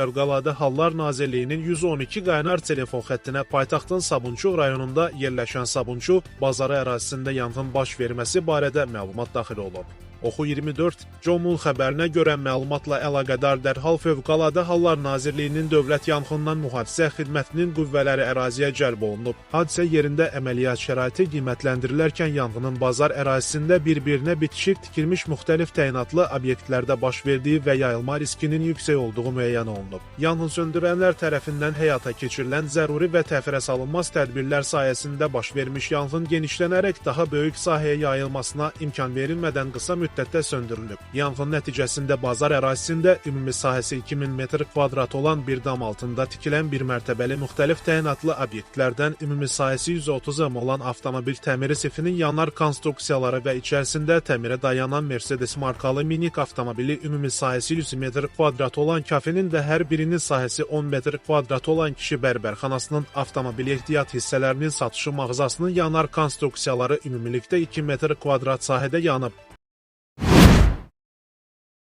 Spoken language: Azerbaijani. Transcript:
Fövqəladə Hallar Nazirliyinin 112 qaynar telefon xəttinə paytaxtın Sabunçu rayonunda yerləşən Sabunçu bazarı ərazisində yanğın baş verməsi barədə məlumat daxil olub. Oxu 24.com-un xəbərinə görə məlumatla əlaqədar dərhal Fövqəladə Hallar Nazirliyinin Dövlət Yanğından Mühafizə Xidmətinin qüvvələri əraziyə cəlb olunub. Hadisə yerində əməliyyat şəraiti qiymətləndirilərkən yanğının bazar ərazisində bir-birinə bitişik tikilmiş müxtəlif təyinatlı obyektlərdə baş verdiyi və yayılma riskinin yüksək olduğu müəyyən olunub. Yanğın söndürənlər tərəfindən həyata keçirilən zəruri və təxirə salınmaz tədbirlər sayəsində baş vermiş yanğın genişlənərək daha böyük sahəyə yayılmasına imkan verilmədən qısa müddətdə söndürülüb. Yanğın nəticəsində bazar ərazisində ümumi sahəsi 2000 metr kvadrat olan bir dam altında tikilən bir mərtəbəli müxtəlif təyinatlı obyektlərdən ümumi sahəsi 130 m olan avtomobil təmiri sifinin yanar konstruksiyaları və içərisində təmirə dayanan Mercedes markalı minik avtomobili ümumi sahəsi 100 metr kvadrat olan kafenin və hər birinin sahəsi 10 metr kvadrat olan kişi bərbərxanasının avtomobil ehtiyat hissələrinin satışı mağazasının yanar konstruksiyaları ümumilikdə 2 metr kvadrat sahədə yanıb.